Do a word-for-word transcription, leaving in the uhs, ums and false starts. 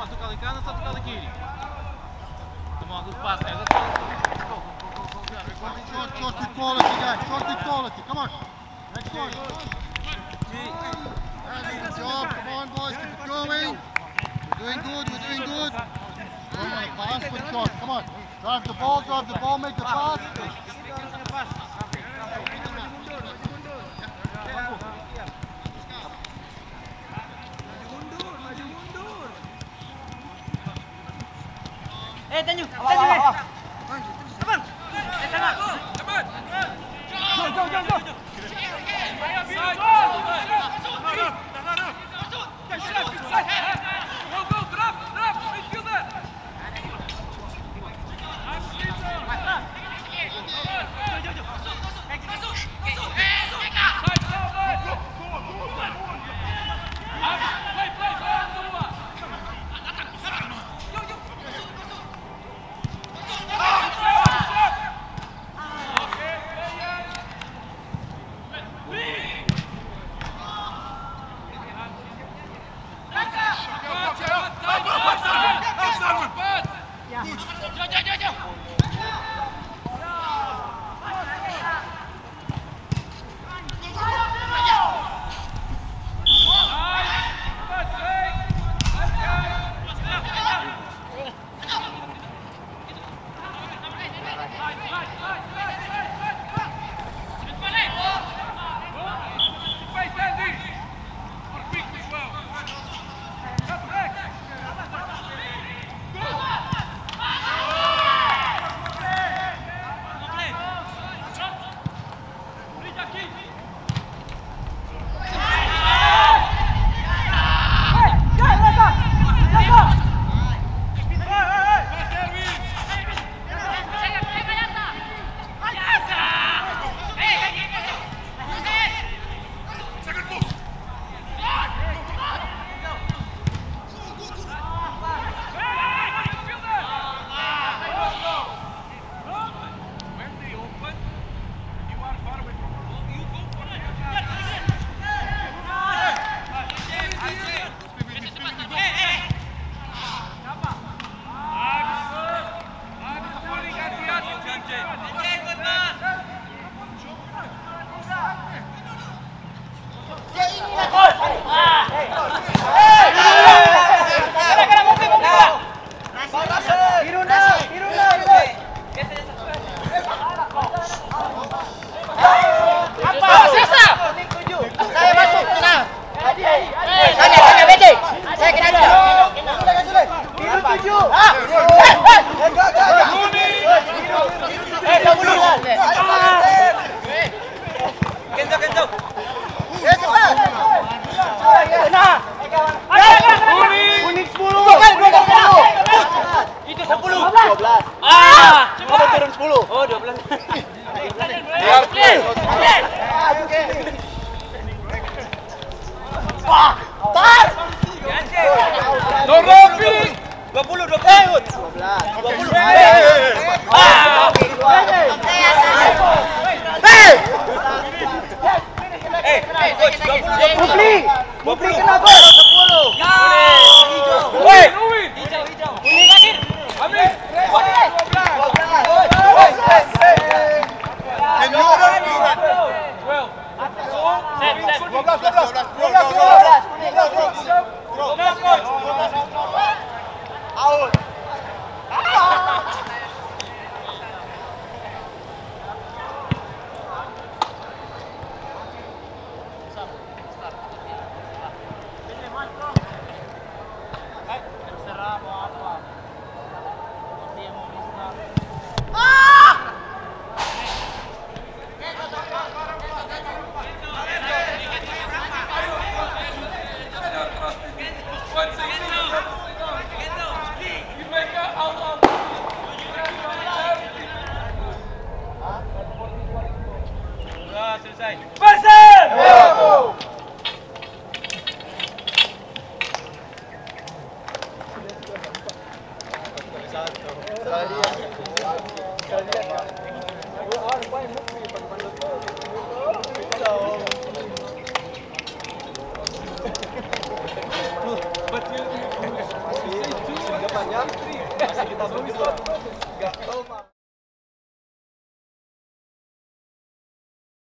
Satu kali kanan, satu kali kiri. Come on, good pass, man. Let's go. Short, short equality, guys. Short equality. Come on. Next one. Good job. Come on, boys. Keep it going. We're doing good. We're doing good. Come on, pass with short. Come on. Drive the ball. Drive the ball. Make the pass. Eh, Tanju, Tanju, eh. Abang. Eh, tengah. Jauh, jauh, jauh, jauh. Kuning sepuluh. Itu sepuluh. Dua belas. Ah, cuma turun sepuluh. Oh, dua belas. Wah, tar. Dua puluh, dua puluh. Dua puluh. Ah. Mufli, Mufli kena gol. Woi. Kuning. Dua belas, dua belas, dua belas, dua belas. Out. Masih kita berdua.